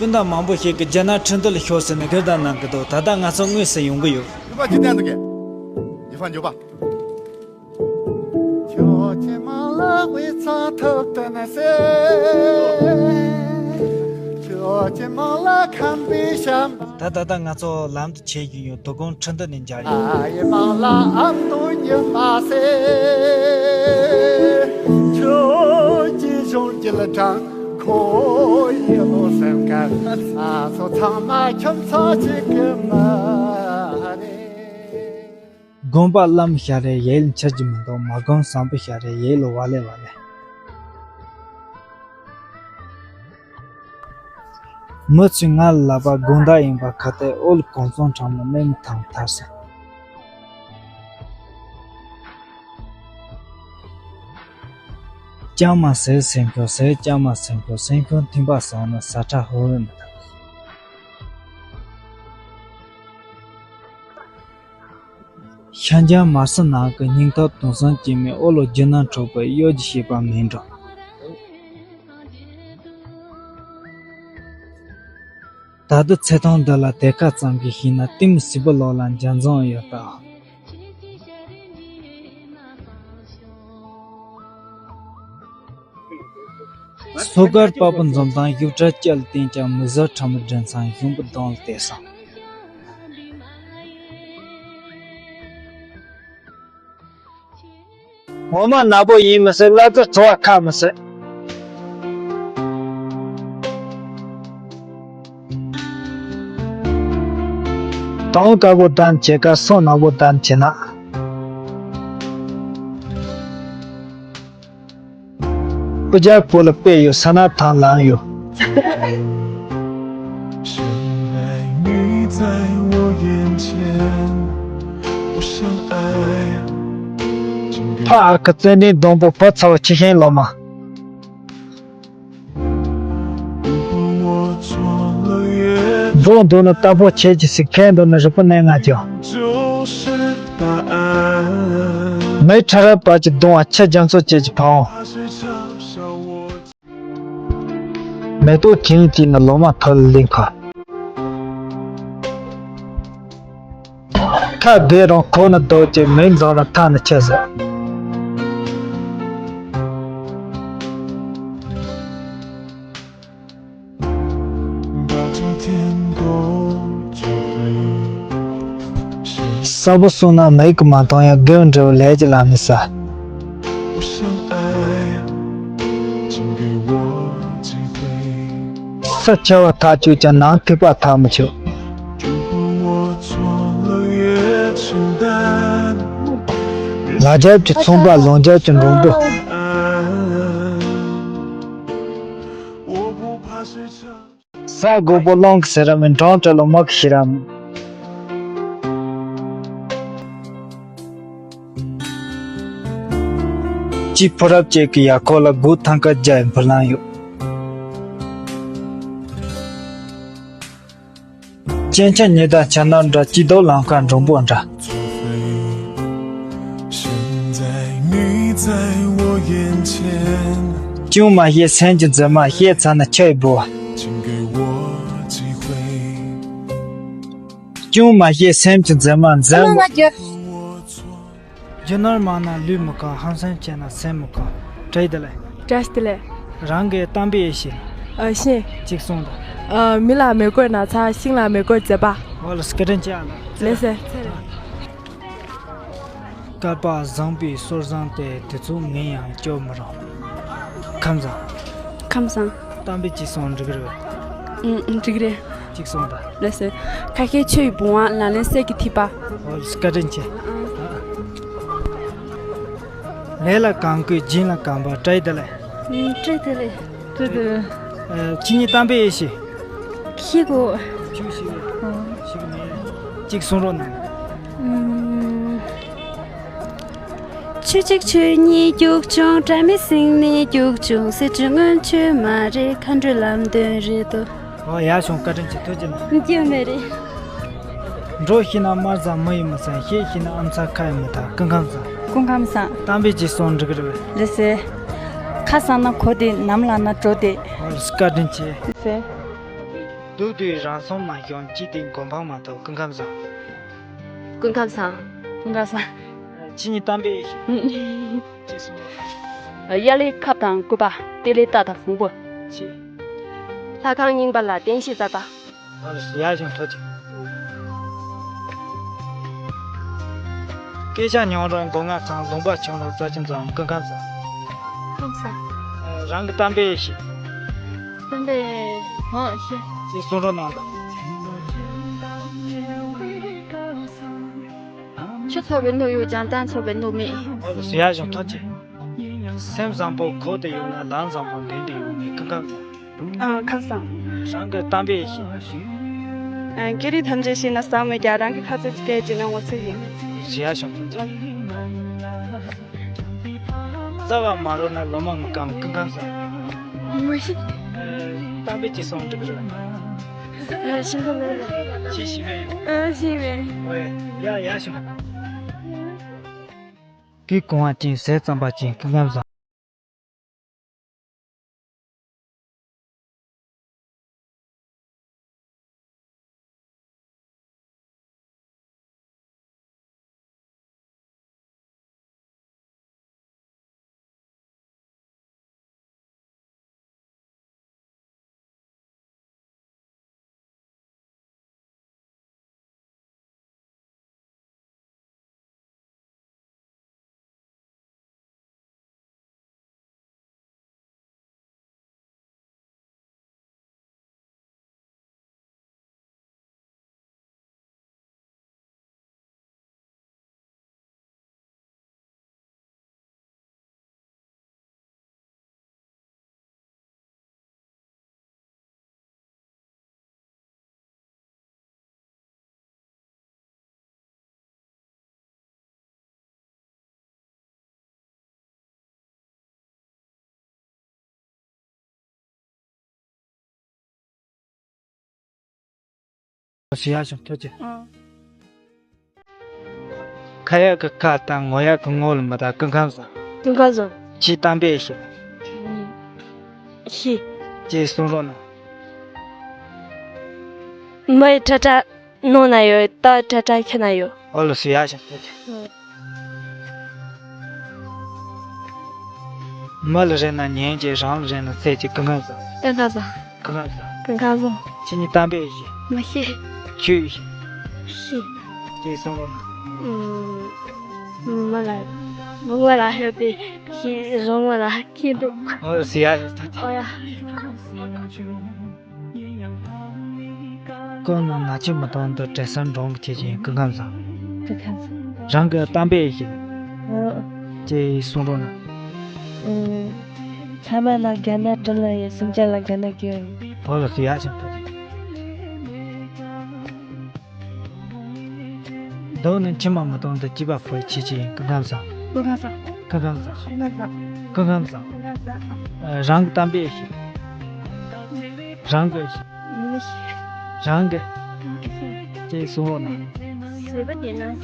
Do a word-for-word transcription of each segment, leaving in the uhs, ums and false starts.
སྤུན་ཟླ་མང་པོ་ཞིག་གིས་རྒྱ་ནག་ཁྲིན་ཏུ་ལ་ཤོག་ཟེར་ནས་སྒེར་བདམས་གནང་གི་འདུག་ད་ལྟ་ང་ཚོ་དངོས་སུ་ཡོང་གི་ཡོད། ཡུལ་པ་ཇི་ལྟར་འདུག་གས། ཡུལ་པ་འཇོག་པ། ཁྱོད་ཀྱི་མིང་ལ་དབུས་གཙང་ཐུབ་བསྟན་ཟེར། ཁྱོད་ཀྱི་མིང་ལ་ཁམས་པའི་ཞབས། ད་ད་ལྟ་ང་ཚོ་ལམ་དུ་ཆས་ཀྱི་ཡོད། དོ་དགོང་ཁྲིན་ཏུ་ནས་མཇལ་ཡོང་། ཨ་ཡེ་མིང་ལ་ཨ་མདོ་ཉི་མ་ཟེར། ཁྱོད་ཀྱི་གཞུང་གི་ལ་དྲང་ཁོ་ཡི་ལོ་སེམས་དཀར། ང་ཚོ་ཚང་མ་ཁྱིམ་ཚང་གཅིག་གི་མི་རེད། དགོན་པ་བླ་མ་ཞིག་རེད། ཡིད་ལ་འཆར་གྱི་མི་འདུག་མ་དགོན་བཟང་པོ་ཞིག་རེད། ཡིད་ལ་བ་ལེ་བ་ལེ། མི་ཚོས་ང་ལ་ལབ་པ། དགོང་དག་ཡིན་པ་ཁ་ཐད་འོག་ལ་གངས་ཚང་གྲང་མོ་སྨན་མི་ཐང་ཐར་སོང་། ལྕང་མ་ཟེར་སེམས་ཤོར་ཟེར། ལྕང་མ་སེམས་ཤོར། སེམས་ཤོར་མཐུན་པ་བཟང་ན་ཟ་ཁྲ་ཧོ་ཧོ་མི་ཐང་། ཤ་འཇམ་མ་སྲིན་ནགས་ཀྱི་སྙིང་ཐག་དུང་སང་སྐྱེས་མའི་ཨོ་ལོ་རྒྱུ་ནང་འཁྲུག་པའི་གཡོ་སྒྱུ་བྱེད་པ་མིན་འགྲོ། ད་ལྟ་ཚེ་ཐང་འདི་ལ་དེ་ཁ་ཙམ་གྱིས་ཤིང་ན་གཏིང་མི་སྲིད་པ་ལོག་ལ་འཇའ་འཛོམས་ཡོད་ལྟ། སོ་དཀར་པགས་པ་འཛོམས་དང་། ཡུག་ཁྲ་སྐྱ་ལ་བསྟན་ཀྱང་། མི་བཟོད་ཁྲ་མོ་མགྲིན་ཚང་། གཞུང་པོ་གདོང་ལ་བལྟས་སོང་། ངོ་མ་ནག་པོ་ཡིན་མི་སྲིད། བླ་རྩ་བྲོ་བ་ཁ་མི་སྲིད། དོང་དཀར་པོ་བསྡམས་བྱས་ཀ་སོ་ནག་པོ་བསྡམས་བྱས་ན། སྤུ་རྒྱལ་བོད་ལ་དཔེ་ཡོད། ས་ན་ཐང་ལམ་ཡོད། ཕ་ཨ་ཁུ་ཙན་དན་སྡོང་པོ། བུ་ཚ་བོ་ཁྱི་ཤིང་ལོ་མ། འབྲོག་འདུག་ན་རྟ་ཕོ་ཁྱེད་ཀྱི་སྲིད། ཁས་འདུག་ན་རི་པོ་གནས་ང་ཅོ། མེ་ཁྲ་རལ་པ་གྱི་གདོང་བ། ཁྱི་རྒྱ་མཚོ་བཅས་ཀྱི་ཕ་བོང་། མེ་ཏོག་ཁྱེད་ཀྱི་ན་ལོ་མ་ཐོ་ལ་ལིང་ཁ། ཁ་བདེ་རང་ཁོ་ན་རྡོ་གཅིག་མིག་འཛོམས་རང་ཐག་ན་ཆད་ཟེར། གསར་པ་སོང་ན་མིག་གིས་མ་མཐོང་ཡང་། དགེ་བ་འབྲས་བུ་ལས་ཀྱི་ལམ་ནས་ཟ། ས་ཆེ་བ་ཐག་ཆོད་ཀྱང་། ནང་ཐིགས་པ་ཐག་མི་ཆོད། ལ་རྒྱབ་ཀྱི་ཚོང་པ། ལོང་རྒྱབ་ཀྱི་མགྲོན་པོ། ས་རྒོད་པོ་རླུང་གིས་ཟེར་ར་མིན། འབྲོང་བྲེ་ལོ་མོ་གིས་ཤི་ར་མིན། སྤྱི་ཕོ་རབ་ཅིག་གི་ཡ་ཁོ་ལ་སྒོ་ཐང་ཀ་རྒྱ་ཡི་འབུར་ལམ་ཡོད། སྤྱན་ཆ་ཉི་ཟླ་འཆར་ནག་འདྲ། སྐྱིད་སྡུག་ལམ་ཁ་འགྲོན་པོ་འདྲ། ཅུང་མ་ཤེས་སེམས་ཀྱི་འཛིན་མ། བཤད་ཚར་ན་ཆུ་ཡི་ལྦུ་བ། ཅུང་མ་ཤེས་སེམས་ཀྱི་འཛིན་མ། འཛིན་མ། རྒྱུ་ནོར་མང་ན་ལུས་མི་ཁོམ། ཧམ་སེམས་ཆེ་ན་སེམས་མི་ཁོམ། བཀྲ་ཤིས་བདེ་ལེགས། བཀྲ་ཤིས་བདེ་ལེགས། རང་གི་གཏམ་དཔེ་ཡོད་ཤེས། ཨ་ཤེས། གཅིག་གསུངས་དང་། ཨ་མི་ལ་མི་དགོས་ན་ཚ། ཤིང་ལ་མི་དགོས་མཛེས་པ། འོ་ལ་སྐད་འཕྲིན་ཅི་ཨ་ལ། ལེ་སེ། སྐལ་པ་བཟང་པོའི་སོར་བཟང་སྟེ། དེ་ཚོ་ངས་ཡང་སྐྱོབ་མི་རུང་། ཁམས་བཟང་། ཁམས་བཟང་། གཏམ་དཔེ་གཅིག་གསུངས་འགྲིག་གི་རེད་པས། ཨུམ་འགྲིག་གི་རེད། གཅིག་གསུངས་དང་། ལགས་སོ། ཁ་ཤས་ཆུ་ཡི་བུང་བ། ལག་ལེན་གསེར་གྱི་ཐིགས་པ། འོ་བཀའ་དྲིན་ཆེ། ལས་ལ་གང་བཀོད་སྦྱིན་ལ་གང་འབག་བཀྲ་ཤིས་བདེ་ལེགས། ཨུམ་བཀྲ་ཤིས་བདེ་ལེགས། བཀྲ་ཤིས་བདེ་ལེགས། ཨ་ཁྱེད་གཉིས་གཏམ་དཔེ་ཡོད་ཤེས། ཤེས་གོ། ཁྱོད་ཤེས་གོ། ཨོ། ཤེས་གོ་ནས། གཅིག་གསུང་རོགས་གནང་། ཨུམ། ཆུ་གཅིག་ཆུ་གཉིས་རྒྱུག་བྱུང་། དགྲ་མེད་སེང་ནི་རྒྱུག་བྱུང་། སྲིད་ཀྱི་སྔོན་ཆད་མ་རེད། མཁའ་འགྲོའི་ལམ་སྟོན་རེད་དོ། ཨོ་ཡག་བྱུང་། བཀའ་དྲིན་ཆེ། ཐུགས་རྗེ་གནང་། སྐྱོན་མེད་རེད། འགྲོ་ཤེས་ན་དམར་བཟང་། མི་ཡིས་མི་ཚང་། ཤེས་ཤེས་ན་ཨ་མཚར་ཁ་ཡིས་མི་ཐར། སྐུ་ཁམས་བཟང་། སྐུ་ཁམས་བཟང་། གཏམ་དཔེ་གཅིག་གསུང་འགྲིག་གི་རེད་པས། ལགས་སེ། ཁ་བཟང་ན་གོ་བདེ། ནམ་ལངས་ན་བྲོ་བདེ། ཨོ་བཀའ་དྲིན་ཆེ། ལགས་སེ། སྡུག་དུས་རང་སྲོག་མ་ཤོར་ཅི་སྟེ་མགོན་འཕང་མ་ཐོབ། སྐུ་ཁམས་བཟང་། སྐུ་ཁམས་བཟང་། སྐུ་ཁམས་བཟང་། ཁྱེད་གཉིས་གཏམ་དཔེ་ཞིག་ཅེས་གསུངས། གཡའ་ལས་ཁབ་དང་སྐུད་པ། གཏེར་ལས་རྟ་དང་བོང་བུ། ཅེས། ལྷ་ཁང་རྙིང་པ་ལ་རྟེན་གཞི་གསར་པ། ཡ་ཞང་ཐུགས་རྗེ་ཆེ། སྐད་ཆ་ཉུང་རུང་མགོ་རྔ་ཚང་། ལུང་པ་ཆུང་རུང་རྩ་ཆེན་ཚང་། སྐུ་ཁམས་བཟང་། ཁམས་བཟང་། རང་གི་གཏམ་དཔེ་ཞིག་གཏམ་དཔེ་ཧོ་ཤེས། ཅེས་གསུང་རོགས་གནང་དང་། ཆུ་འཚོ་བའི་ནོར་ཡོད་ཀྱང་། རྟ་འཚོ་བའི་ནོར་མེད། ཡ་ཞང་ཐུགས་རྗེ་ཆེ། སེམས་བཟང་པོ་ཁོག་ཏུ་ཡོད་ན། ལམ་བཟང་པོ་མདུན་དུ་ཡོད་མེད། སྐུ་ཁམས་བཟང་། ཨ། ཁམས་བཟང་། རང་གི་གཏམ་དཔེ་ཞིག་ཨ། སྐད་རིགས་ཐམས་ཅད་ཤེས་ན་བཟང་མོད་ཀྱང་། རང་གི་ཁ་ཚིག་ཅིག་བལྟས་བྱས་ན་ངོ་ཚ་ཡིན། ཡ་ཞང་ཐུགས་རྗེ་ཆེ། རྩ་བ་མ་རུལ་ན་ལོ་མ་མི་སྐམ། སྐུ་ཁམས་བཟང་། མི་ཤེས། ཨ། གཏམ་དཔེ་ཅིག་གསུང་འགྲིག་གི་རེད། ཨ། ཤེས་ཀྱི་མེད། ཅི་ཤེས་མེད། ཨ། ཤེས་མེད། ཨོ་ཡ། ཡ་ཞང་། སྐུ་གོང་བ་ཅན། ཟས་གཙང་པ་ཅན། སྐུ་ཁམས་བཟང་། ཞེས་ཡ་ཞང་ཐུགས་རྗེ་ཆེ། ཨང་། ཁ་ཡག་གི་ཁ་དང་ངོ་ཡག་གི་ངོ་ལ་མི་ལྟ། སྐུ་ཁམས་བཟང་། སྐུ་ཁམས་བཟང་། ཁྱེད་གཏམ་དཔེ་ཞིག་ཤེས། ཅེས་གསུང་རོགས་གནང་། མི་ཡི་ཁྲ་ཁྲ་ནང་ན་ཡོད། རྟ་ཁྲ་ཁྲ་ཁྱི་ན་ཡོད། ཨོ་ལོ་སི་ཡ་ཞང་ཐུགས་རྗེ་ཆེ། ཨང་། མི་ལ་རེ་ན་ཉན་གྱི། རང་ལ་རེ་ན་འཚེ་གྱི། སྐུ་ཁམས་བཟང་། སྐུ་ཁམས་བཟང་། སྐུ་ཁམས་བཟང་། སྐུ་ཁམས་བཟང་། ཁྱེད་གཉིས་གཏམ་དཔེ་ཞིག་མི་ཤེས། ཁྱོད་ཤེས། ཤེས། ཅེས་གསུང་རོགས་གནང་། ཨུམ། མི་ལ། མི་ལ་ཧེ་པེ་ཤེས། རོ་མི་ལ་ཁྱི་འདུག་ཨོ་ཟེར་ཡ་ཡོད་ད། ཨོ་ཡ། ཀོ་ནང་ང་ཆུ་མི་གཏོང་དུ་བྲེ་སར་འགྲོ་གི་ཁྱེད་ཀྱི་སྐུ་ཁམས་བཟང་། སྐུ་ཁམས་བཟང་། རང་གི་གཏམ་དཔེ་ཞིག་ཨོ། ཅེས་གསུང་རོགས་གནང་། ཨུམ། ཕ་མ་ལ་དགའ་ན་དྲིན་ལ་ཡོད། སེམས་ཅན་ལ་དགའ་ན་དགེ་བ་ཡིན། ཨོ་ལོ་སི་ཡ་ཞང་ཐུགས་རྗེ་ཆེ། སྡུག་ནི་མཆི་མ་མི་གཏོང་དུ། སྐྱིད་པ་ཕོ་ཡི་ཁྱེད་ཀྱི་སྐུ་ཁམས་བཟང་། སྐུ་ཁམས་བཟང་། སྐུ་ཁམས་བཟང་། སྐུ་ཁམས་བཟང་། སྐུ་ཁམས་བཟང་། ཨ། རང་གི་གཏམ་དཔེ་ཞིག་རང་གི་རང་གི་ཅེས་གསུང་རོགས་གནང་། བཟོད་པ་ལྡན་ན།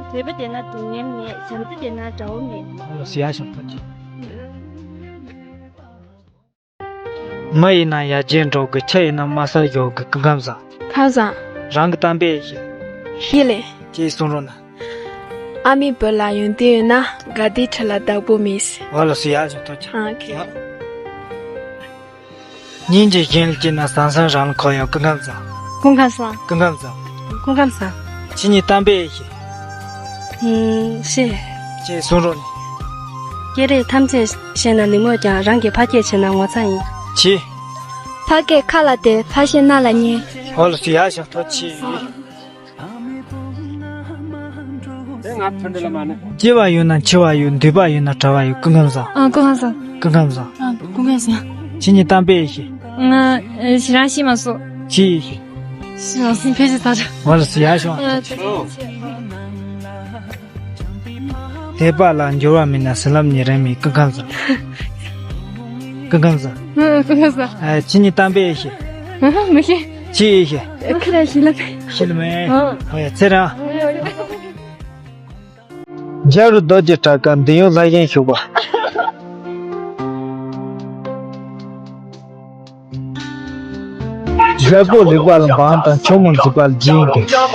བཟོད་པ་ལྡན་ན་སྡུག་བསྔལ་མེད། བྱམས་བརྩེ་ལྡན་ན་དགྲ་བོ་མེད། ཨོ་ལོ་སི་ཡ་ཞང་ཐུགས་རྗེ་ཆེ། མི་ཡིན་ན་ཡར་རྒྱས་འགྲོ་གི། ཁྱི་ཡིན་ན་དམའ་སར་ཡོང་གི། སྐུ་ཁམས་བཟང་། ཁམས་བཟང་། རང་གི་གཏམ་དཔེ་ཞིག་ཤེས་ལེ། ཅེས་གསུང་རོགས་གནང་། ཨ་མའི་བུ་ལ་ཡོན་ཏན་ཡོད་ན། དགའ་བདེའི་ཁྲི་ལ་བདག་པོ་མེད། ཨོ་ལོ་སི་ཡ་ཞང་ཐུགས་རྗེ་ཆེ། ཨ་ཁེ། སྙིང་རྗེ་གཞན་ལ་སྐྱེས་ན། བཟང་སེམས་རང་ལ་འཁོར་ཡོང་། སྐུ་ཁམས་བཟང་། སྐུ་ཁམས་བཟང་། སྐུ་ཁམས་བཟང་། སྐུ་ཁམས་བཟང་། ཁྱེད་གཉིས་གཏམ་དཔེ་ཞིག་ཨུམ། ཤེས། ཅེས་གསུང་རོགས་གནང་། སྐད་རིགས་ཐམས་ཅད་ཤེས་ན་ནུས་མོད་ཀྱང་། རང་གིས་ཕ་སྐད་བྱས་ན་ངོ་ཚ་ཡིན། ཅི། ཕ་སྐད་ཁ་ལ་དེ། ཕ་བཤད་རྣ་ལ་ཉན། ཨོ་ལོ་སི་ཡ་ཞང་ཐུགས་རྗེ་ཆེ། སྐྱེ་བ་ཡོད་ན་འཆི་བ་ཡོད། འདས་པ་ཡོད་ན་གྲྭ་བ་ཡོད། སྐུ་ཁམས་བཟང་། ཨ། སྐུ་ཁམས་བཟང་། སྐུ་ཁམས་བཟང་། ཨ། སྐུ་ཁམས་བཟང་། ཁྱེད་གཉིས་གཏམ་དཔེ་ཞིག་ང་། ཨེ། ཞེ་དྲག་ཤེས་མ་སོང་། ཅི་ཞིག་ཤེས་མ་སོང་། ཕལ་ཆེར་ད་ཆ། ང་ལ་ཟེར་ཡ་ཤོག་ཨ། འདས་པ་ལ་འགྱུར་བ་མེད་ན། ཟིན་རླབས་ཉེ་རིང་མེད། སྐུ་ཁམས་བཟང་། སྐུ་ཁམས་བཟང་། ཨ། སྐུ་ཁམས་བཟང་། ཨ། ཁྱེད་གཉིས་གཏམ་དཔེ་ཞིག་ཨ། མི་ཤེས། ཅི་ཞིག་ཁ་ལ་ཤེས་ལ་མེད། ཤེས་ལ་མེད། ཨ། ཨོ་ཡ། ཚེ་རིང་། རྒྱལ་རུ་རྡོ་རྗེ་གྲགས་ཀ་འདི་ཡང་ལྷ་གཞན་ཞུགས་པ། རྒད་པོ་ལེགས་པ་ལ་འབངས་དང་། ཆུང་མ་འཇིགས་པ་ལ་སྦྱིན་གྱི།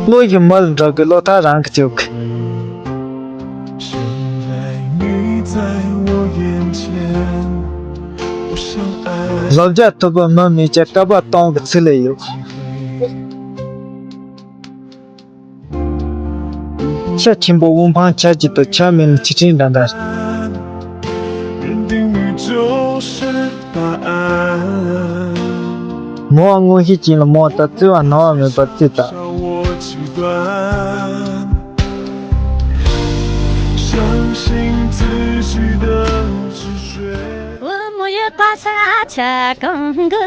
བློ་ཡི་མི་ལ་འགྲོ་གི། བློ་ཐག་རང་གིས་གཅོད་གི། བཟོ་བྱ་ཐུབ་པ་མི་མེད་ཀྱང་། བསྐལ་པ་སྟོང་གི་ཚུལ་ལས་ཡོད། ཆུ་ཆེན་པོ་དབུ་འཕང་ཆ་གཅིག་ཏུ། ཆུ་མེད་ལ་ཆུ་ཕྲན་འདྲ་འདྲ། མོ་མངོན་ཤེས་ཅན་ལ་མོ་ལྟ། བརྩེ་བ་སྣང་བ་མེད་པར་བརྩེ་ལྟ། བུ་མོ་ཡི་བཀའ་ས་ཆ་གང་གི། བུ་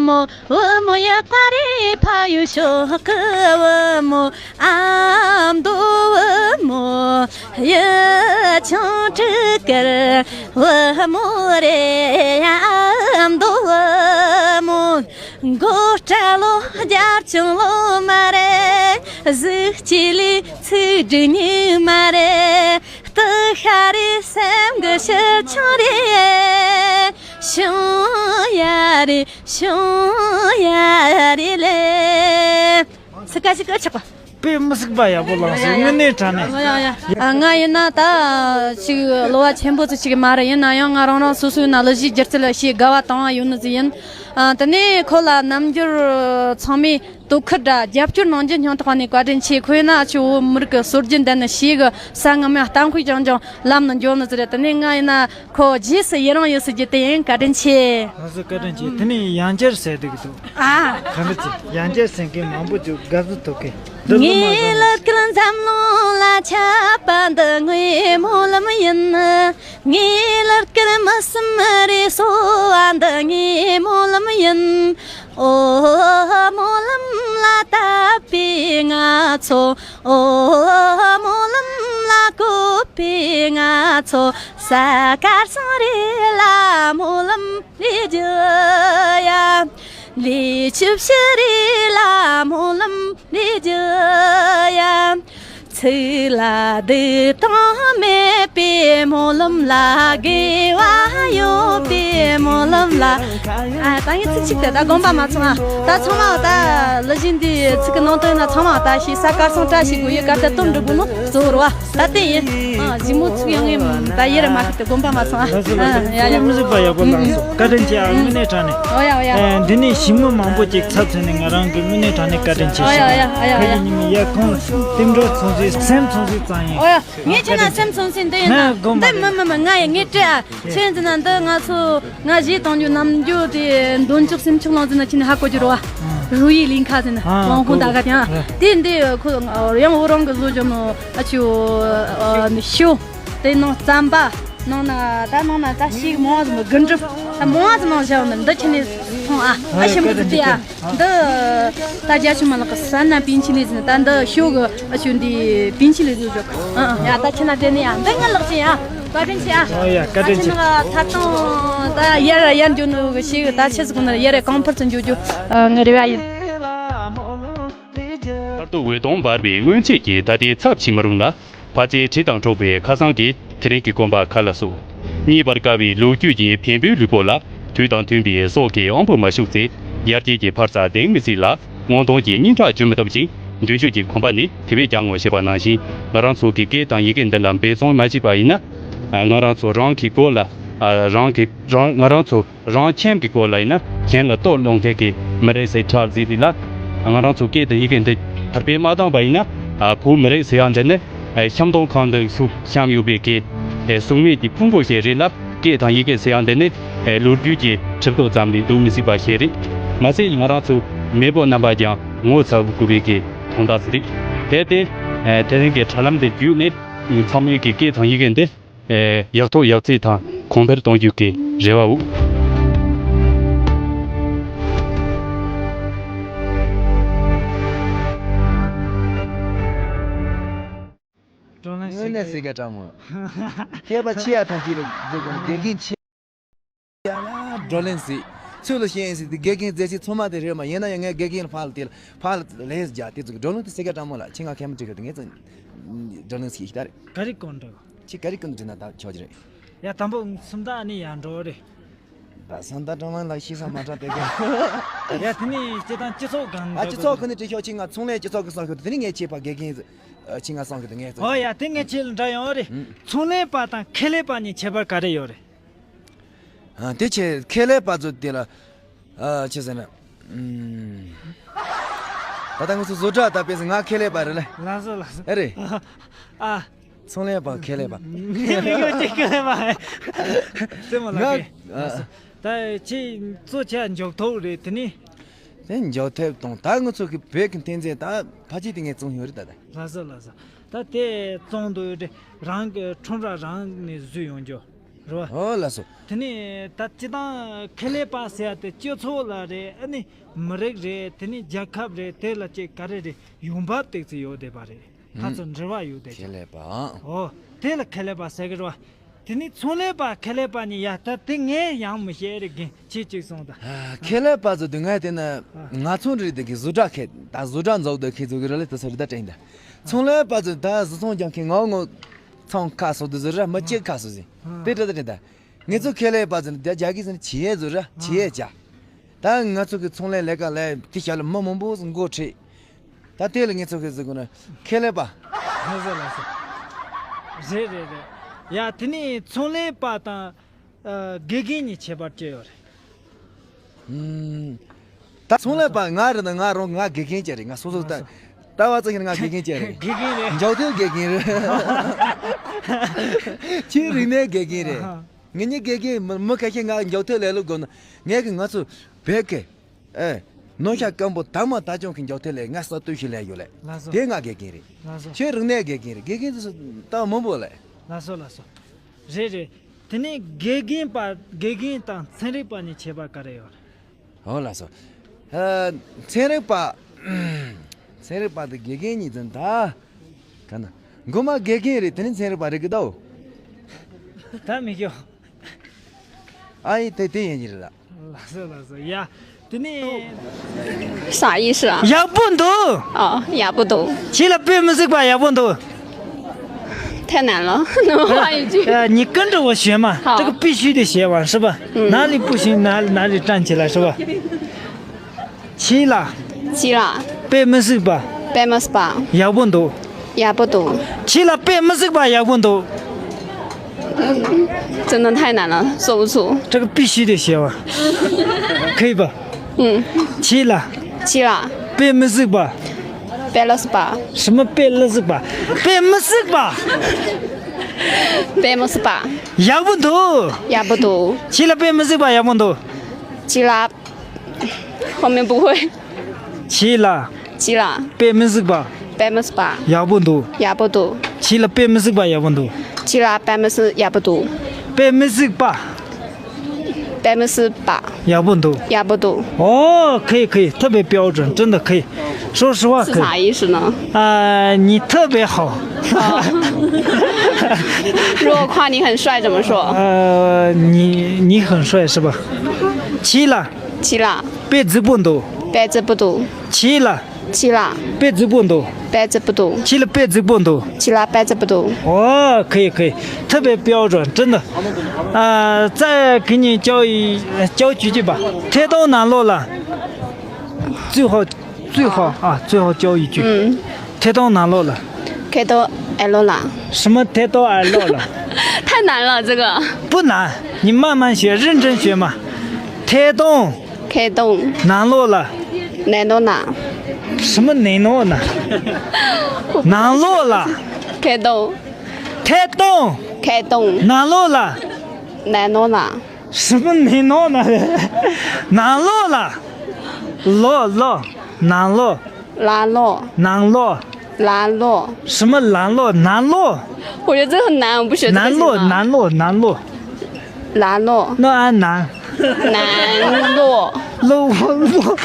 མོ། བུ་མོ་ཡི་བཀའ་རེ་ཕ་ཡུལ་ཕྱོགས་ཀྱི། བུ་མོ། ཨ་མདོ་བུ་མོ། ཡི་ཆུང་དྲུག་ཀར་བུ་མོ་རེད། ཨ་མདོ་བུ་མོ། མགོ་སྐྲ་ལོ་རྒྱབ་ཆུང་ལོ་མ་རེད། གཟུགས་སྐྱེས་ལས་ཚིག་འབྲུ་སྙིགས་མ་རེད། སྟག་ཤ་རེད། སེམས་ཀྱི་ཕྱིར་ཆུང་རེད། བྱུང་ཡ་རེད། བྱུང་ཡ་རེད་ལེ། སི་ཀ་ཞིག་ཨ་ཆག་པ། དཔེ་མི་སྲིད་པ་ཡག་པོ་བླངས་སོང་། དངོས་གནས་དྲང་གནས། ཡ་ཡ་ཡ། ང་ཡིན་ན་ད་ཅིག་གློ་བ་ཆེན་པོ་ཙི་ཅིག་མ་རེད། ཡིན་ན་ཡང་ང་རང་རང་སོ་སོའི་ན་གླུ་གཞས་སྒྱུ་རྩལ་ཞེ་དགའ་བ་དང་ཡོད་ནི་ཟིག་ཡིན། ཨ། དེ་ནས་ཁོ་ལ་རྣམ་འགྱུར་ཚང་མས་དོ་ཁུར་དང་རྒྱབ་སྐྱོར་གནང་རྒྱུ་སྙིང་ཐག་ནས་བཀའ་དྲིན་ཆེ། ཁོ་ཡིན་ན་ཨ་ཆུ་བོད་མི་རིགས་ཀྱི་སྲོལ་རྒྱུན་ལྡན་ནི་ཞེ་གི་ས་ངམ་ཡང་གཏམ་དཔེ་རྐྱང་རྐྱང་ལམ་ནས་འཇོག་ནི་ཟིག་རེད། དེ་ནས་ང་ཡིན་ན་ཁོ་རྗེས་སུ་ཡི་རང་ཡོད་ཟེར་རྒྱུ་དེ་ཡིན། བཀའ་དྲིན་ཆེ། ལགས་སོ། བཀའ་དྲིན་ཆེ། དེ་ནས་ཡང་བསྐྱར་ཟེར་འདུག་གི་འདུག་ཨ། ག་འདྲ་ཅིག་ཡང་བསྐྱར་ཟེར་མཁན་མང་པོ་འདུག་དགའ་བསུ་ཐོབ་མཁན། འདི་ཚོ་མ་ངའི་ཟེར་ལ་ཀིར་འཛམ་གླིང་ལ་ཁྱབ་པ་འདི་ངའི་སྨོན་ལམ་ཡིན། ངའི་ལ་ཀིར་མི་སེམས་རེ་གསོ་བ་འདི་ངའི་སྨོན་ལམ་ཡིན། ཨོ། སྨོན་ལམ་ལ་བཏབ་པའི་ང་ཚོ། ཨོ། སྨོན་ལམ་ལ་བཀོད་པའི་ང་ཚོ། ས་དཀར་སང་རེ་ལ་སྨོན་ལམ་ལས་རྒྱུ་ཡ། ལས་བཅུ་བཞི་རེ་ལ་སྨོན་ལམ་ལས་རྒྱུ་ཡ། ཚིག་ལ་བསྡུ་སྟངས་མེད་པའི་སྨོན་ལམ་ལ། དགེ་བ་ཡོད་པའི་སྨོན་ལམ་ལ། ཨ། ད་ངས་ཚིག་གཅིག་དེ་ད་དགོངས་པ་མ་ཚོམ་ཨ། ད་ཚང་མ་ད་གླུ་གཞས་འདི་ཚིག་གི་ནང་དོན་ན་ཚང་མ་ད་ཤེས། ས་དཀར་སང་བཀྲ་ཤིས་དགོས་ཡོད་སྐབས་དེ་སྟོན་འགྲོ་དགོས་ནོ་གཙོ་བོ་རེད་བ། ད་དེ་ཡིན། ཨ། གཞི་མོ་ཚིག་ཡང་ངས་ད་ཡེ་ར་མ་ཁུར་ཏེ་དགོངས་པ་མ་ཚོམ་ཨ། ལགས་སོ་ལགས་སོ། ཨ། ཡ་ཡ། མི་བཟོད་པ་ཡག་པོ་བླངས་སོང་། བཀའ་དྲིན་ཆེ་ཨ། དངོས་གནས་དྲང་གནས། ཨོ་ཡ་ཨོ་ཡ། ཨེ། འདི་ནས་ཞི་མོ་མང་པོ་ཅིག་ཚབ་མཚོན་ནས་ང་རང་གི་དངོས་གནས་དྲང་གནས་བཀའ་དྲིན་ཆེ་ཞུ། ཨོ་ཡ་ཨོ་ཡ་ཨོ་ཡ། ཁ་ཡི་ཉི་མ་ཡ་ཁོང་རྟེན་འབྲེལ་ཚོང་ཟིན་སེམས་ཚོང་ཟིན་ཙང་ཡིན། ཨོ་ཡ། ངས་ཁྱེད་ན་སེམས་ཚོང་ཟིན་འདི་ཡིན་ན། ང་དགོངས་པ། འདི་མི་མི་མི་ང་ཡི་ངས་སྤྲད་ཨ། ཁྱེད་ཟིན་ན་འདི་ང་ཚོ་ང་གཞས་གཏོང་རྒྱུ་ནམ་རྒྱུ་དེ་འདོན་ཆོག་སེམས་ཆོག་ལང་ཟིན་ན་ཁྱེད་ནས་ཧ་གོ་རྒྱུ་རེད་བ། རུ་ཡི་ལིང་ཁ་ཟིན་ན་ཨ། ཝང་ཧུང་ད་ག་དེ་ཨ། དེ་འདི་ཁོ་ཡང་འོ་རང་གི་བཟོ་རྒྱུ་ནོ། ཨ་ཆུ། ཨ། ནི་ཤོ། དེ་ནང་རྩམ་པ། ནང་ན་ད་ནང་ན་ད་ཤིག་མང་ཙམ་དགུན་གྲུབ། ད་མང་ཙམ་ནང་བཞག་ནི་འདི་ཁྱེད་ནས་འཐུང་ཨ། ཨ་ཞིམ་གི་ཟིག་ཨ། འདི་ད་རྒྱ་ཆུ་མ་ལག་གི་ས་ན་པིན་ཆི་ལི་ཟིན། ད་འདི་ཤོ་གི་ཨ་ཆུ་འདི་པིན་ཆི་ལི་ཟིག་ཟོ། ཨ་ཡ། ད་ཁྱེད་ན་དེ་ནི་ཡ་འདི་ངའི་ལག་ཅན་ཡ། བཀའ་དྲིན་ཆེ་ཨ། ཨོ་ཡ། བཀའ་དྲིན་ཆེ། ད་ཁྱེད་ན་ད་ཡར་ཡར་འགྱོ་ནི་གི་ཤིག་ད་ཆི་ཟིག་ནི་ཡར་གང་ཕར་ཚུར་འགྱོ་རྒྱུ་ངའི་རེ་བ་ཡིན། མཁར་རྡོ་འོད་སྟོང་འབར་བའི་སྔོན་ཆད་ཀྱི་ད་ལྟའི་ཚབ་བྱེད་མི་རུང་ལ། ཕ་རྩེ་དྲི་དང་འཁྲུགས་པའི་ཁ་སང་གི་དེ་རིང་གི་གོམ་པ་ཁ་ལ་ཟུག་རྙེད་པར་དཀའ་བའི་ལོ་རྒྱུས་ཀྱི་བེམ་པོའི་ལུས་པོ་ལ། དུས་དང་མཐུན་པའི་སྲོག་གི་དབང་པོ་མ་ཞུགས་ཚེ། ཡར་རྒྱས་ཀྱི་འཕར་རྩ་ལྡང་མི་སྲིད་ལ། སྔོན་ཐོན་གྱི་སྙན་གྲགས་འཇུ་མི་ཐུབ་ཅིང་། མདུན་སྐྱོད་ཀྱི་གོམ་པ་ནི་དེ་བས་ཀྱང་ངོ་ཤེས་པ་ནང་བཞིན། ང་རང་ཚོ་གི་སྐད་དང་ཡི་གེ་འདི་ལ་འབད་བརྩོན་མ་བྱས་པ་ཡིན་ན། ང་རང་ཚོ་རང་གི་སྐོར་ལ། རང་གི་རང་ང་རང་ཚོ་རང་ཁྱིམ་གྱི་སྐོར་ལ་ཡིན་ན། གཞན་ལ་གཏོར་སློང་མཁན་གྱི་མི་རེད་ཟེར་ཁྲལ་ཟིག་རེད་ལ། ང་རང་ཚོ་སྐད་དང་ཡི་གེ་འདི་དར་སྤེལ་མ་བཏང་བ་ཡིན་ན། བོད་མི་རིགས་ཟེར་ཡག་འདི་ནི་ཤམ་སྟོང་ཁང་དུ་ཤུགས་བཤམས་ཡོད་པའི་གི་གཟུགས་མེད་ཀྱི་ཕུང་པོ་ཞིག་རེད་ལ། སྐད་དང་ཡི་གེ་ཟེར་ཡག་འདི་ནི་ལོ་རྒྱུས་ཀྱི་གྲུབ་ཐོབ་ཙམ་ལས་འདུག་མི་སྲིད་པ་ཞིག་རེད། མ་ཟད་ང་རང་ཚོ་མེས་པོ་རྣམ་པ་ཀྱང་ངོ་ཚ་དགོས་པའི་གི་དོན་དག་ཟིག་རེད། དེ་སྟེ་དེ་རིང་གི་དྲ་ལམ་འདི་བརྒྱུད་ནས་ཚང་མས་ཀྱི་སྐད་དང་ཡི་གེ་འདི། ཡག་ཐོག་ཡག་བརྩེགས་དང་གོང་འཕེལ་གཏོང་རྒྱུ་གི་རེ་བའོ། བགྲོ་གླེང་དངོས་གནས་ཟེར་ག་དྲང་མོ། མཁས་པ་ཆེ་ཡ་ཐམས་ཅད་ལ་དགེ་རྒན་ཆེ་ཡ་ལ་བགྲོ་གླེང་ཟེར། ཚུལ་ལ་ཤེས་ཡིན་ཟེར་དེ་དགེ་རྒན་མཛད་ཆེ་ཚང་མ་དེ་རེད་མ། ཡིན་ན་ཡང་ངས་དགེ་རྒན་ལ་ཕར་ལ་དེ་ལ་ཕར་ལ་ལན་རྒྱག་དེ་ཚོ་གི་བགྲོ་གླེང་དེ་ཟེར་ག་དྲང་མོ་ལ་ཁྱེད་ང་མཁས་མ་འགྲིག་གི་ངས་ཚོ་བགྲོ་གླེང་ཟེར་ཤི་ད་རེད། ག་རེ་གང་འདྲ། ཁྱེད་ག་རེ་ཀུན་འདྲི་ན་ད་ཆོག་གི་རེད། ཡ་དང་པོ་སུམ་རྟགས་ནི་ཡར་འགྲོ་རེད། ད་སུམ་རྟགས་གྲངས་ལ་ཤེས་ས་མ་དྲག་དེ་ག་ཡ་དེ་ནི་སྤྱི་དང་སྤྱི་ཚོགས་གང་ཨ་སྤྱི་ཚོགས་ཁོ་ནི་དྲི་ཤོག་ཁྱེད་ང་ཚོང་ལས་སྤྱི་ཚོགས་ཀྱི་གསང་ཤོག་དེ་ནི་ངས་ཁྱེད་པ་དགེ་རྒན་ཁྱེད་ང་གསང་ཤོག་དེ་ངས་ཨོ་ཡ་དེ་ངས་ཁྱེད་ལ་འདྲ་ཡོང་རེད། ཚོང་ལས་པ་དང་ཁེ་ལས་པ་གཉིས་ཁྱད་པར་ག་རེ་ཡོད་རེད། ཨ་དེ་ཁྱེད་ཁེ་ལས་པ་ཚོ་དེ་ལ་ཨ་ཆི་ཟེར་ན། ཨུམ། ད་ལྟ་ང་ཚོ་བཟོ་གྲྭ་ད་དཔེ་ང་ཁེ་ལས་པ་རེད་ལེ། ལགས་སོ་ལགས་སོ། ཨེ་རེད། ཨ། ཚོང་ལས་པ་ཁེ་ལས་པ། མི་གོ་ཅིག་ཁེ་ལས་པ། སེམས་མ་ལགས་ང་ཨ། ད་ཁྱེད་གཙོ་ཆེ་མགྱོགས་ཐོག་རེད་དེ་ནི། དེ་མགྱོགས་ཐེབས་དང་ད་ང་ཚོ་གི་བོད་ཀྱི་འཐེན་རྫས་ད་ཕལ་ཆེར་དེ་ངས་བཙོང་ཡོད་རེད་ད་ད། ལགས་སོ་ལགས་སོ། ད་དེ་བཙོང་འདོད་རེད་རང་གི་ཁྲོམ་ར་རང་ནས་བཟོས་ཡོང་རྒྱུ། རེད་བ། ཨོ་ལགས་སོ། དེ་ནས་ད་སྤྱི་བཏང་ཁེ་ལས་པ་ཟེར་ཡ་དེ་སྤྱི་ཚོགས་ལ་རེད། ཨ་ནི་མི་རིགས་རེད། དེ་ནས་རྒྱལ་ཁབ་རེད། དེ་ལ་ཅིག་ག་རེ་རེད། ཡོང་འབབ་ཏོག་ཙམ་ཡོད་བསྡད་པ་རེད། ཕར་ཚུར་འབྲེལ་བ་ཡོད་བསྡད་ཁེ་ཀྱི་ལས་པ། ཨོ། དེ་ལ་ཁེ་ལས་པ་ཟེར་གི་རེད་བ། དེ་ནས་ཚོང་ལས་པ་ཁེ་ལས་པ་གཉིས་ཡ་ད་དེ་ངས་ཡང་མི་ཤེས་རེད་རྒན་ཁྱེད་ཅིག་གསུངས་དང་། ཨ། ཁེ་ལས་པ་ཚོ་དེ་ངས་བལྟས་ན་ང་ཚོ་འདྲ་རེད་དེ་གི་བཟོ་གྲྭ་ཁེ་ད་བཟོ་གྲྭ་འཛུགས་སྡོད་ཁེ་ཚོ་གི་རེད་ལ་དེ་ཚོ་རེད་ད་དྲན་ད། ཚོང་ལས་པ་ཚོ་ད་བཟོ་ཚོང་རྒྱག་མཁན་ངོ་ངོ་ཚོང་ཁ་གསོ་དུས་ཟེར་ར་མི་གཅིག་ཁ་གསོ་ཟིན། དེ་འདྲ་དེ་འདྲ་ད། ངེད་ཚོ་ཁེ་ལས་པ་ཚོ་ནི་རྒྱ་རྒྱ་གི་ཟེར་ནི་བྱེད་ཡས་ཚོ་ར་བྱེད་ཡས་བྱ། ད་ང་ཚོ་གི་ཚོང་ལས་ལས་ཀ་ལས་དེ་ཞག་ལ་མི་མང་པོ་འགོ་ཁྲིད། ད་དེ་ལ་ངེད་ཚོ་གི་ཟེར་དགོས་ན་ཁེ་ལས་པ། ལགས་སོ་ལགས་སོ། རེད་རེད་རེད། ཡ་དེ་ནི་ཚོང་ལས་པ་དང་། ཨ། དགེ་རྒན་གཉིས་ཁྱད་པར་ཅི་ཡོད་རེད། ཨུམ། ད་ཚོང་ལས་པ་ང་རེད་ན་ང་རང་ང་དགེ་རྒན་ཅིག་རེད། ང་སོ་སོ་ལྟ་ལྟ་བ་ཙམ་ཞིག་ན་ང་དགེ་རྒན་ཅིག་རེད། དགེ་རྒན་རེད། མགྱོགས་ཐོན་དགེ་རྒན་རེད། ཁྱེད་རིག་གནས་དགེ་རྒན་རེད། ངེད་གཉིས་དགེ་རྒན་མི་མི་ཁ་ཤས་ང་མགྱོགས་ཐོན་ལས་སློབ་དགོས་ན་ངས་གི་ང་ཚོ་བོད་ཀྱི་ཨེ་ནོར་ཤ་སྐམ་པོ་དར་མ་དར་ལྕོག་གི་མགྱོགས་ཐོན་ལས་ང་ས་སྟོད་ཤིག་ལས་ཡོད་ལས། ལགས་སོ། དེ་ང་དགེ་རྒན་རེད། ལགས་སོ། ཁྱེད་རིག་གནས་དགེ་རྒན་རེད། དགེ་རྒན་ཚོ་ལྟ་བ་མང་པོ་ལས། ལགས་སོ་ལགས་སོ། རེད་རེད། དེ་ནས་དགེ་རྒན་པ་དགེ་རྒན་དང་ཚན་རིག་པ་གཉིས་ཁྱད་པར་ག་རེ་ཡོད་རེད། ཨོ་ལགས་སོ། ཨ། ཚན་རིག་པ། ཚན་རིག་པ་དང་དགེ་རྒན་གཉིས་ཙམ་ད། ག་ན། མགོ་མ་དགེ་རྒན་རེད་དེ་ནི་ཚན་རིག་པ་རེད་གི་ད། ད་མི་ཤོག་ཨ་ཡི་དེ་དེ་ཡིན་གྱི་རེད་ལ། ལགས་སོ་ལགས་སོ་ཡ། དེ་ནི། 啥意思啊？ ཡག་པོ་འདུག 哦，也不懂。 ཁྱེད་ལ་དཔེ་མི་སྲིད་པ་ཡག་པོ་འདུག 太难了，那我换一句。 ཨ། 你跟着我学嘛，好。 这个必须得学完，是吧？ 嗯。 哪里不行，哪里，哪里站起来，是吧？ ཁྱེད་ལ། 七了。 དཔེ་མི་སྲིད་པ། 八没事吧？ ཡག་པོ་འདུག 也不懂。 ཁྱེད་ལ་དཔེ་མི་སྲིད་པ་ཡག་པོ་འདུག 真的太难了，说不出。 这个必须得学完。 可以吧？ 嗯。 ཁྱེད་ལ། 七了。 དཔེ་མི་སྲིད་པ། 八没事吧？ 什么དཔེ་མི་སྲིད་པ། དཔེ་མི་སྲིད་པ། 八没事吧？ ཡག་པོ་འདུག 也不懂。 ཁྱེད་ལ་དཔེ་མི་སྲིད་པ་ཡག་པོ་འདུག 七了。 后面不会。 ཁྱེད་ལ། 七了。 དཔེ་མི་སྲིད་པ། 八没事吧？ ཡག་པོ་འདུག 也不懂。 ཁྱེད་ལ་དཔེ་མི་སྲིད་པ་ཡག་པོ་འདུག 七了，八没事，也不懂。 དཔེ་མི་སྲིད་པ། 八没事吧？ ཡག་པོ་འདུག 也不懂。 ཨོ། 可以，可以，特别标准，真的可以。 说实话可以。 是啥意思呢？ ཨ། 你特别好。 哦。 如果夸你很帅怎么说？ ཨ། 你，你很帅是吧？ ཁྱེད་ལ། 七了。 དཔེ་རྫིག་པོ་འདུག 八没事吧？ ཁྱེད་ལ། 七了。 དཔེ་རྫིག་པོ་འདུག 八没事吧？ ཁྱེད་ལ་དཔེ་རྫིག་པོ་འདུག 七了，八没事吧？ ཨོ། 可以，可以，特别标准，真的。 ཨ། 再给你教一，教几句吧。 ཐད་གཏོང་ནང་ལོགས་ལ། 最后，最后啊，最后教一句。 嗯。 ཐད་གཏོང་ནང་ལོགས་ལ། 开头 L 了。 什么ཐད་གཏོང་ཨ་ལོགས་ལ། 太难了，这个。 不难，你慢慢学，认真学嘛。 ཐད་གཏོང་开动。 ནང་ལོགས་ལ། 奶酪呢？ 什么奶酪呢？ ནང་ལོགས་ལ། 开动。 ཐད་གཏོང་开动。 ནང་ལོགས་ལ། 奶酪呢？ 什么奶酪呢？ ནང་ལོགས་ལ། ལོགས། ལོགས། ནང་ལོགས། 拉络。 ནང་ལོགས། 拉络。 什么ལང་ལོགས། ནང་ལོགས། 我觉得这很难，我不学这个ནང་ལོགས།行吗？ ནང་ལོགས། ནང་ལོགས། 拉络。 ནང་ཨ་ནང་། 南络。 ལོགས། ལོགས།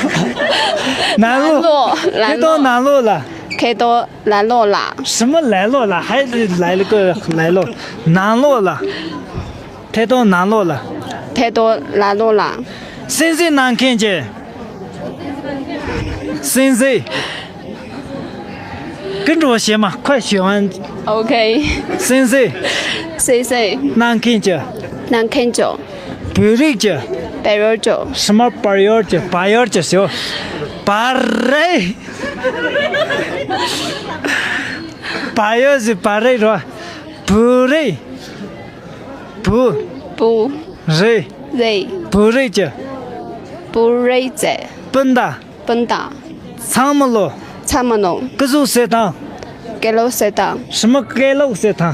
ནང་ལོགས། ལང་ལོགས། ཐད་གཏོང་ནང་ལོགས་ལ། 开动拉络啦。 什么来络了？还是来了个来络？ནང་ལོགས་ལ། ཐད་གཏོང་ནང་ལོགས་ལ། 太多拉络啦。 先生 ནང་མཁན་གྱི། 先生。 跟着我学嘛，快学完。OK。 先生。 先生。 གནང་མཁན་གྱི། གནང་མཁན་གྱི། བོད་རིགས་ཀྱི། བོད་རིགས་ཀྱི། ཧྲི་མ་བར་ཡོར་གྱི་བར་ཡོར་གྱི་ཞོ། བར་རེད། བར་ཡོར་ཟེར་བར་རེད་རོ། བོད་རིགས། བོད། བོད། རིགས། རིགས། བོད་རིགས་ཀྱི། བོད་རིགས་ཀྱི། སྤུན་ཟླ། སྤུན་ཟླ། ཚང་མ་ལོ། ཚང་མ་ལོ། སྐུ་གཟུགས་གསལ་ཐང་། སྐུ་གཟུགས་གསལ་ཐང་། ཧྲི་མ་སྐུ་གཟུགས་གསལ་ཐང་།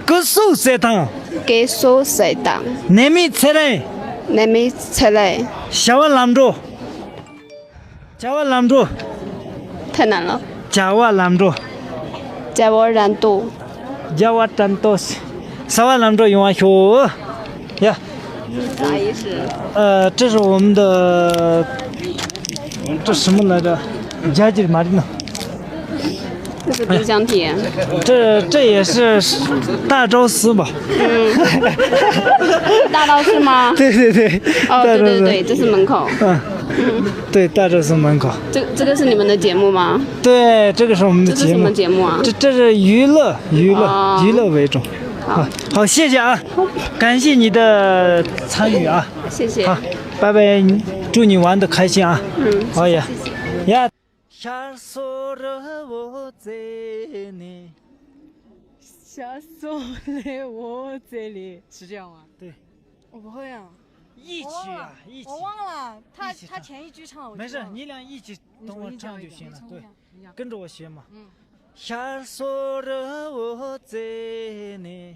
སྐུ་གཟུགས་གསལ་ཐང་། སྐུ་གཟུགས་གསལ་ཐང་། ནད་མེད་ཚེ་རིང་། ནད་མེད་ཚེ་རིང་། བྱ་བ་ལམ་འགྲོ། བྱ་བ་ལམ་འགྲོ། ཐ་ན་ལ། བྱ་བ་ལམ་འགྲོ། བྱ་བ་རན་ཏོ། བྱ་བ་རན་ཏོ། བྱ་བ་ལམ་འགྲོ་ཡོང་བ་ཤོག་ཡ། 啥意思？ 呃，这是我们的，这什么来着？假节马里呢？ 这是豆浆甜。 这，这也是大昭寺吧？嗯。大昭寺吗？ 对对对。 哦，对对对，这是门口。 嗯，对，大昭寺门口。 这，这个是你们的节目吗？ 对，这个是我们的节目。 这是什么节目啊？ 这，这是娱乐，娱乐，哦。 娱乐为主。 好。 啊，好，谢谢啊，感谢你的参与啊。 谢谢。 好，拜拜，祝你玩得开心啊。 嗯。 好呀。 ཡ། ཤར་སོ་རི་བོ་རྩེ་ནས། 下手来我这里，是这样吗？ 对。 我不会啊。 一起啊，一起。 我忘了，他，一起唱。 他前一句唱了，我知道了。 没事，你俩一起等我唱就行了。 你重新讲一遍，你重新讲。 对，跟着我学嘛。 嗯。 ཤར་སོ་རི་བོ་རྩེ་ནས།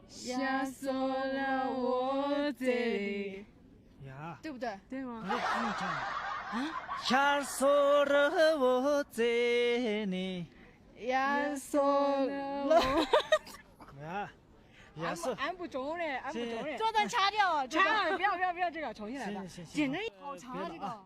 下手了我这里。 ཡ། 对不对？ 对吗？ 不是，不用唱。 啊？ ཤར་སོ་རི་བོ་རྩེ་ནས། 下手了我。 ཡ། ཡ། 俺不，俺不中嘞，俺不中嘞。 这段掐掉啊，这段。掐了，不要，不要，不要这个，重新来吧。 行，行，行，行。 简单一点。 好长啊，这个。 别了啊。